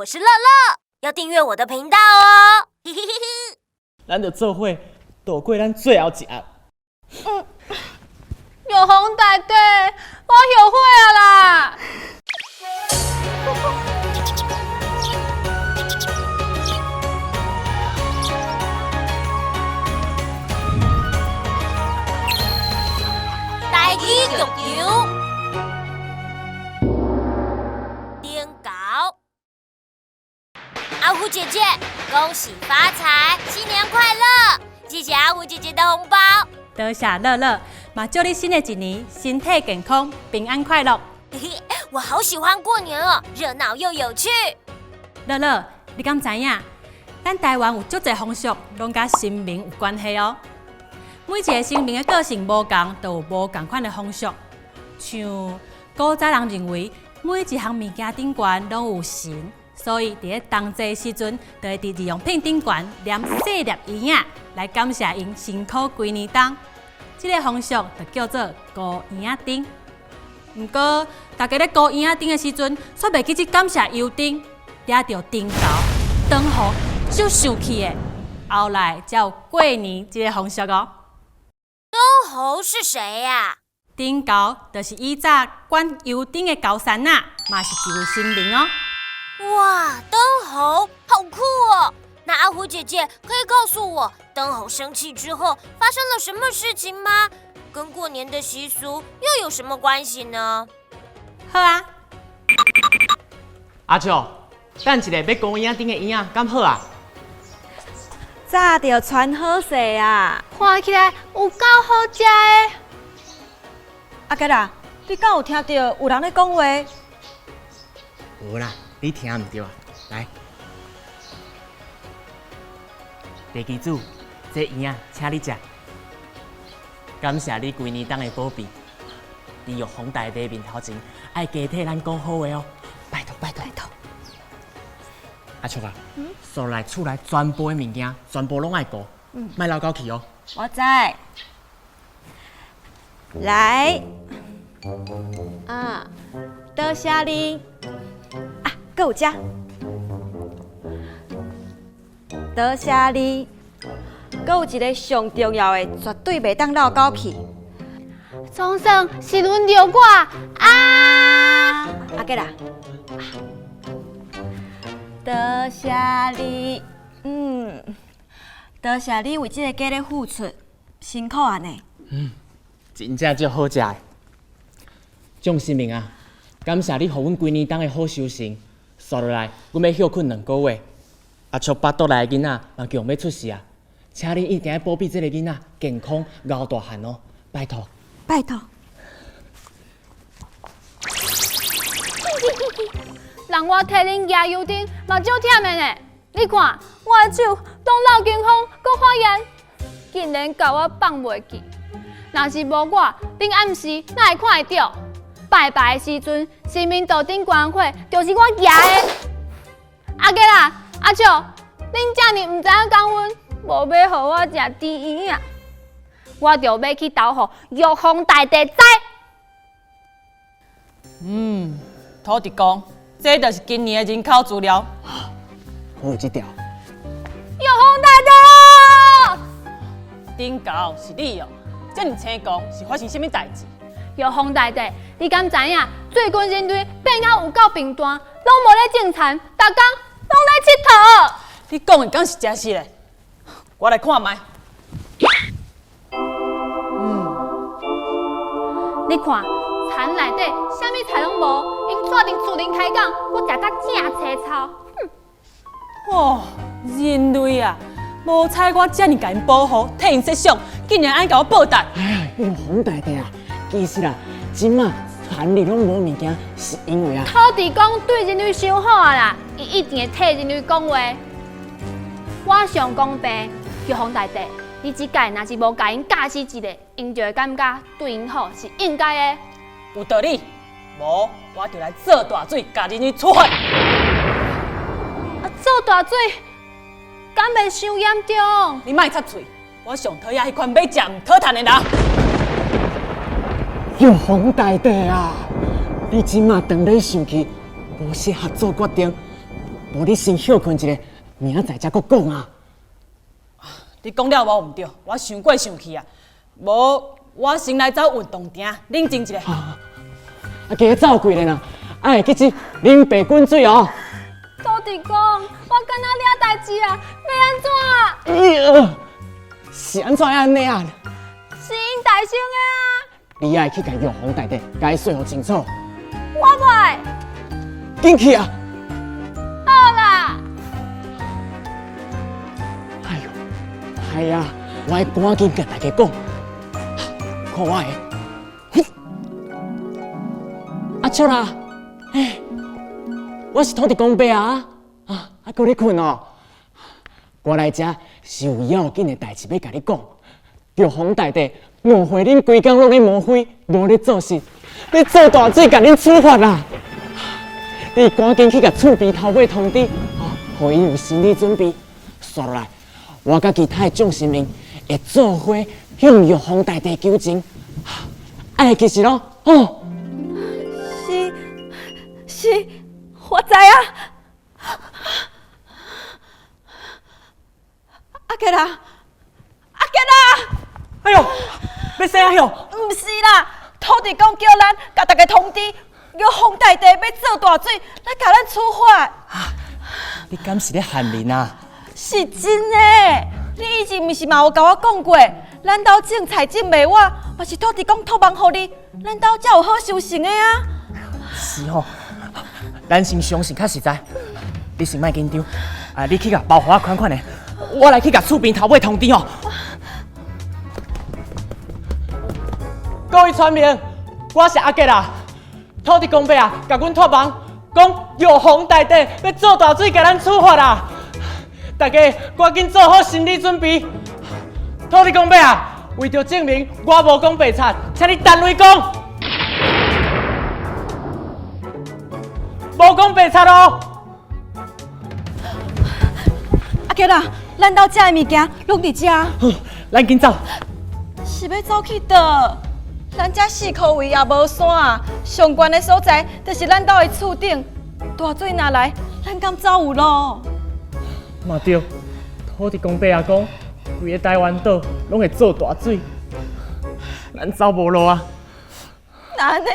我是樂樂，要訂閱我的頻道哦。嘿嘿嘿嘿。咱就做伙度過咱最後一夜。玉皇大帝，我後悔啊啦！台語劇場燈猴，阿虎姐姐，恭喜發財，新年快樂！謝謝阿虎姐姐的紅包。多謝樂樂，嘛祝你新的一年身體健康，平安快樂。我好喜歡過年哦，熱鬧又有趣。樂樂，你敢知影？咱台灣有足濟風俗，攏佮神明有關係哦。每一個神明的個性無仝，就有無仝款的風俗。像古早人認為，每一項物件頂懸攏有神，所以佇咧冬至時陣，就會佇日用品頂懸黏細粒圓仔，來感謝𪜶辛苦規年冬。這個風俗就叫做孤圓仔燈。毋過，大家咧孤圓仔燈的時陣，卻袂記得感謝油燈，掠著燈猴、燈猴足生氣的，後來才有過年這個風俗哦。燈猴是誰呀？燈猴就是以早管油燈的猴山仔，嘛是一位神明哦。哇，燈猴好酷哦！那阿虎姐姐可以告訴我，燈猴生氣之後發生了什麼事情嗎？跟過年的習俗又有什麼關係呢？好啊，阿笑，等一下欲孤圓仔燈的圓仔，敢好啊？早就傳好勢啊！看起來有夠好食的。阿杰啊，你敢有聽著有人咧講話？無啦，你聽毋著啊！來，地基主，這圓仔請你食，感謝你規年冬的保庇。佇玉皇大帝面頭前，愛加替咱講好話哦，拜託拜託。拜託。阿笑啊，所來厝內全部的物件，全部攏愛顧，莫漏狗去哦。我知。來，啊，多謝你。啊，閣有這，多謝你。閣有一个上重要的，絕對袂當漏狗去。總算是輪著我啊！阿杰啊，多謝你，多謝你為這个家咧付出，辛苦啊呢。嗯，真正足好食的。眾神明啊，感謝你予阮規年冬的好收成。紲落來，阮欲歇睏兩个月。阿笑腹肚內的囡仔嘛強欲出世啊，請你一定愛保庇這个囡仔健康熬大漢哦，拜託。拜託。人我替恁舉油燈嘛足忝的呢，你看我的手攏落驚風，閣發炎，竟然共我放袂記。若是無我，恁暗時哪會看會著？拜拜的時陣，神明桌頂懸火，就是我舉的。阿杰啊，阿笑，恁遮爾毋知影感恩，無欲予我食甜圓仔，我就欲去投予玉皇大帝知。嗯，土地公，這就是今年的人口資料。好有這條。玉皇大帝啊！燈猴是你哦，這麼青光是發生啥物代誌？玉皇大帝，你敢知影？最近人類變甲有夠貧惰，攏無咧種田，逐工攏咧𨑨迌。你講的敢是真實的？我來看覓。你看，田內底啥物菜攏無，𪜶煞佇自然開講，閣食甲正青草。哼！哦，人類啊，無彩我遮爾共𪜶保護，替𪜶設想，竟然按呢共我報答。哎呀，玉皇大帝啊，其實啊，這馬田裡攏無物件，是因為啊，土地公對人類傷好啊啦，伊一定會替人類講話。我想講白，玉皇大帝，你這擺若是無共𪜶教死一个，𪜶就會感覺對𪜶好是應該的。有道理，無我就來做大水，共人類處罰。啊，做大水，敢袂傷嚴重？你莫插喙，我上討厭彼款欲食毋討趁的人。玉皇大帝啊，你這馬當咧生氣，無適合做決定，無你先歇睏一下，明仔載才閣講啊。你講了無毋對，我想過想去啊，無我先來走運動場，冷靜一下。啊，加走幾咧啦，愛記住啉白滾水哦。土地公，我敢若掠代誌啊，欲按怎啊？哎是按怎按呢啊？是𪜶大聲的啊！你愛去共玉皇大帝共伊說予清楚。我袂。緊去啊！好啦。哎喲，係啊，我愛趕緊共大家講，看我的。阿秋啦，欸，我是土地公伯啊，啊，啊，閣咧睏哦。我來遮是有要緊的代誌欲共你講。玉皇大帝誤會恁規工攏咧摸灰，無咧做事，欲做大水共恁處罰啦。你趕緊去共厝邊頭尾通知，予𪜶有心理準備。煞落來，我佮其他的眾神明會做伙向玉皇大帝求情。愛記實囉，哦。是，是，我知影。阿杰啊，阿杰啊！哎喲，欲生啊喲？毋是啦，土地公叫咱共大家通知，玉皇大帝欲做大水來共咱處罰。啊，你敢是咧害人啊？是真的，你以前毋是嘛有共我講過，咱兜種菜種袂倚，嘛是土地公託夢予你，咱兜才有好收成的啊。是吼，咱先相信較實在。你先莫緊張，啊，你去共包袱仔款款的，我來去共厝邊頭尾通知哦。各位村民，我是阿杰啦。土地公伯啊，共阮託夢，講玉皇大帝欲做大水共咱處罰啦。大家趕緊做好心理準備。土地公伯啊，為著證明我無講白賊，請你陳雷公，無講白賊哦。阿杰啊，咱兜食的物件攏佇遮。好，咱緊走。是欲走去佗？咱這四箍圍也無山，上懸的所在就是咱兜的厝頂。大水若來，咱敢走有路？嘛對，土地公伯啊講，規個台灣島攏會做大水，咱走無路啊！那按呢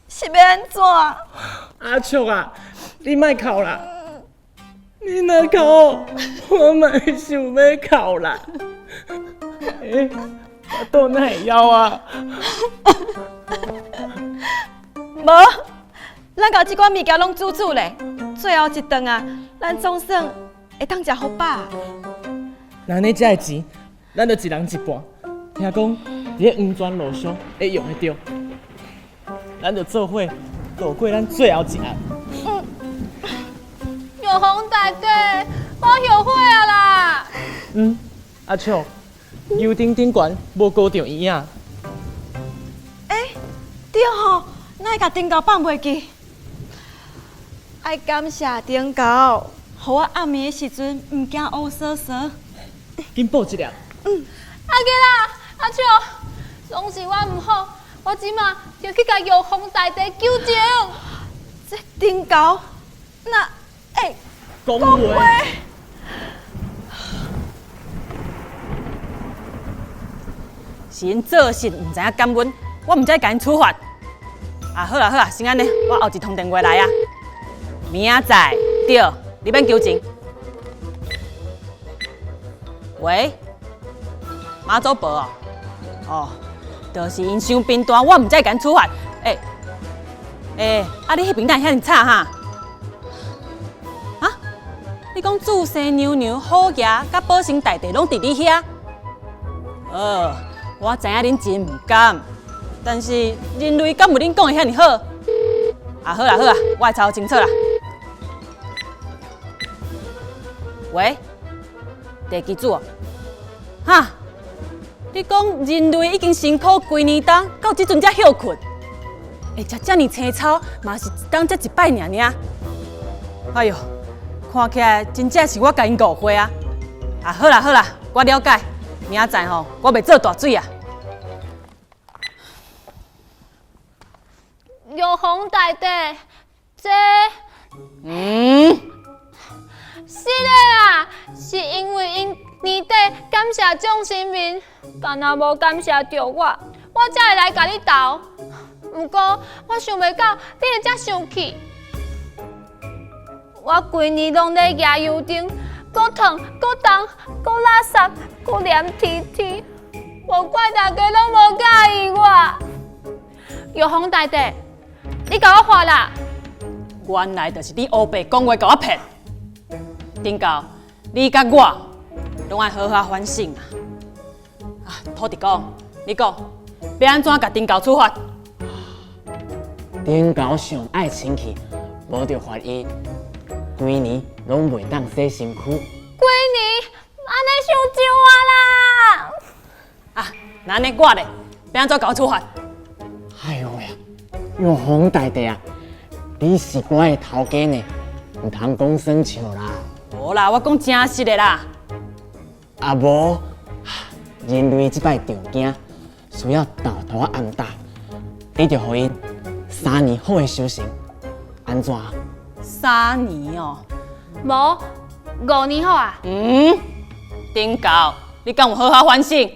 是欲按怎？阿笑啊，你莫哭啦！你若哭，我嘛會想欲哭啦。欸，我肚哪會枵啊？無，咱共這寡物件攏煮煮咧，最後一頓啊，咱總算會當食予飽。那按呢這的錢，咱就一人一半。聽講佇咧黃泉路上會用得著，咱就做伙度過咱最後一暗。玉皇大帝，我後悔啊啦！嗯，阿笑，油燈頂懸無高著圓仔。欸，對吼，哪會共燈猴放袂記？愛感謝燈猴，予我暗暝的時陣毋驚烏趖趖。緊報一粒。嗯，阿杰啊，阿笑，攏是我毋好，我這馬就去共玉皇大帝求情。這燈猴，哪會講話？是𪜶做事毋知影感恩，我毋才會共𪜶處罰。啊，好啦好啦，先按呢，我後一通電話來啊。明仔載，對，你免求情。喂，媽祖婆哦，哦，就是𪜶傷貧惰，我毋才會共𪜶處罰。欸欸，啊你彼邊哪會遐爾吵哈？啊？你講注生娘娘、虎爺佮保生大帝攏佇你遐？哦，我知影恁真毋甘，但是人類敢有恁講的遐爾好？啊，好啦好啦，我會查清楚啦。喂，地基主哦，哈？你講人類已經辛苦幾年冬，到這陣才歇睏，會食遮爾青草，嘛是一冬才一擺爾爾。哎喲，看起來真正是我共𪜶誤會啊！啊，好啦好啦，我了解，明仔載吼，我袂做大水啊。玉皇大帝，這……眾神明，敢若無感謝著我，我才會來共你鬥。毋過我想袂到你會遮生氣。我規年攏咧舉油燈，閣燙、閣重、閣垃圾、閣黏貼貼，無怪大家攏無佮意我。玉皇大帝，你共我罰啦！原來就是你烏白講話共我騙。頂猴，你佮我攏愛好好反省啊！啊，土地公，你講欲按怎共頂猴處罰？頂猴上愛清氣，無就罰伊規年攏袂當洗身軀。規年按呢傷少啊啦！啊，那按呢我咧，欲按怎共我處罰？哎喲喂，玉皇大帝啊，你是我的頭家呢，毋通講耍笑啦。無啦，我講真實的啦。啊無，人類這擺著驚，需要豆豆仔按打，你就予𪜶3年好的修成，按怎？三年哦，無5年好啊。嗯，頂猴，你敢有好好反省？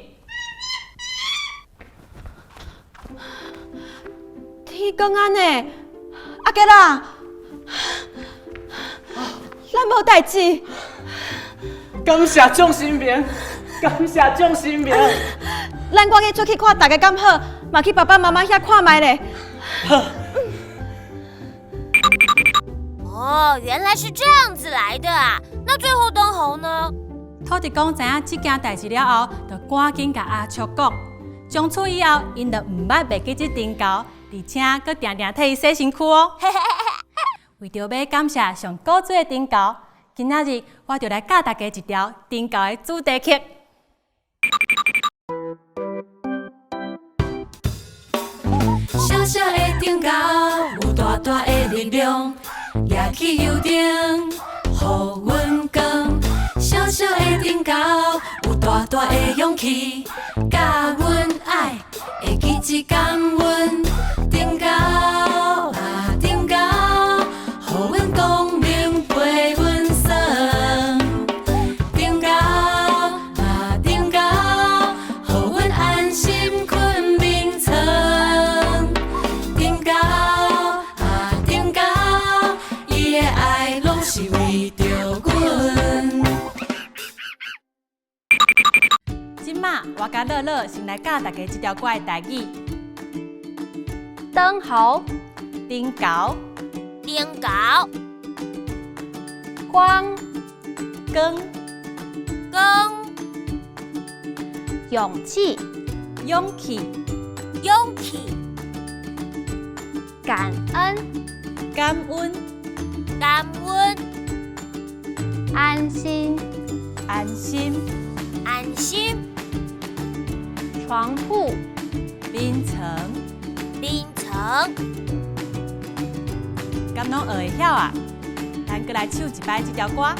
天光按呢，阿杰啦，咱無代誌。感謝眾神明，感謝眾神明。咱趕緊出去看大家敢好，嘛去爸爸媽媽遐看覓咧。好。哦，原來是這樣子來的啊！那最後燈猴呢？土地公知影這件代誌了後，就趕緊共阿叔講。從此以後，𪜶就毋捌袂記這頂猴，而且閣定定替伊洗身軀哦。為著欲感謝上古錐的頂猴，今仔日我就來教大家一條頂猴的主題曲。小小的頂猴有大大的力量，舉起油燈，予阮光。小小的頂猴有大大的勇氣，教阮愛會記這感恩。頂猴啊頂猴，予阮光明陪阮耍。頂猴啊頂猴，予阮安心睏眠床。頂猴啊頂猴，伊的愛攏是為著阮。這馬我佮樂樂先來教大家這條歌的台語。燈猴、頂猴、頂猴、光、光、光、勇氣、勇氣、勇氣、感恩、感恩、感恩、安心、安心、安心、床鋪、眠床、眠床。敢攏學會曉啊？咱閣來唱一擺這條歌。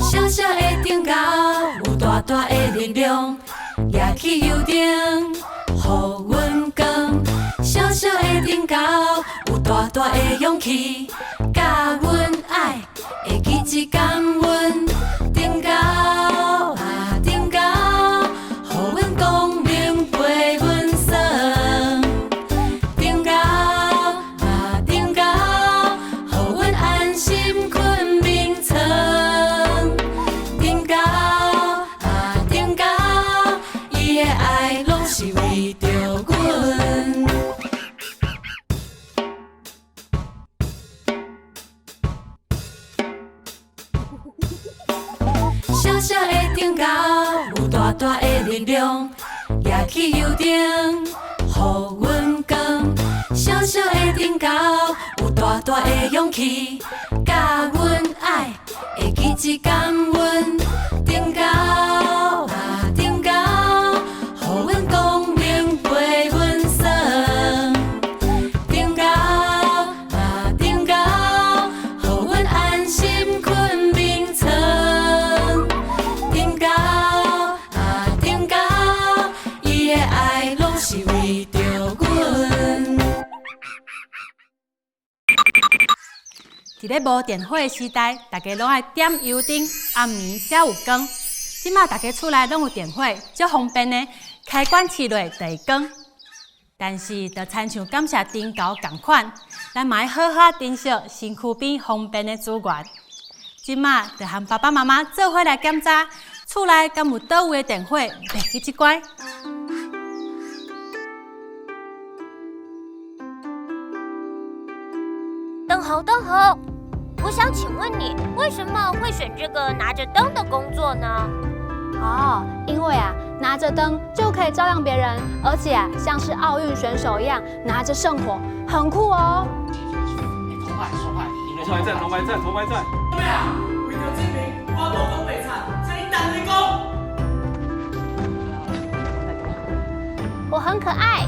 小小的頂猴有大大的力量，舉起油燈，予阮光。小小的頂猴有大大的勇氣，教阮愛會記這感恩。頂猴啊頂猴，予阮光明陪阮耍。頂猴啊頂猴，予阮安心睏眠床。頂猴啊頂猴，伊的愛攏是為著阮。小小的頂猴有大大的力量，舉起油燈，予阮光。小小的頂猴有大大的勇氣，教阮愛會記這感恩。頂猴啊頂猴，予阮光明陪阮耍。頂猴啊頂猴，予阮安心睏眠床。頂猴啊頂猴，伊的愛攏是為著阮。佇咧無電火的時代，大家攏愛點油燈，暗暝才有光。這馬大家厝內攏有電火，足方便的，開關切落就會光。但是，就親像感謝燈猴仝款，咱嘛愛好好珍惜身軀邊方便的資源。這馬就和爸爸媽媽做伙來檢查，厝內敢有佗位的電火袂去這關。燈猴，燈猴，我想請問你，為什麼會選這個拿着燈的工作呢？哦，因為啊，拿着燈就可以照亮別人，而且啊，像是奧運選手一樣拿着聖火，很酷哦。銅牌，銅牌，銅牌戰，銅牌戰，銅牌戰。對啊，為著證明我無講白賊，請你等來講。我很可愛。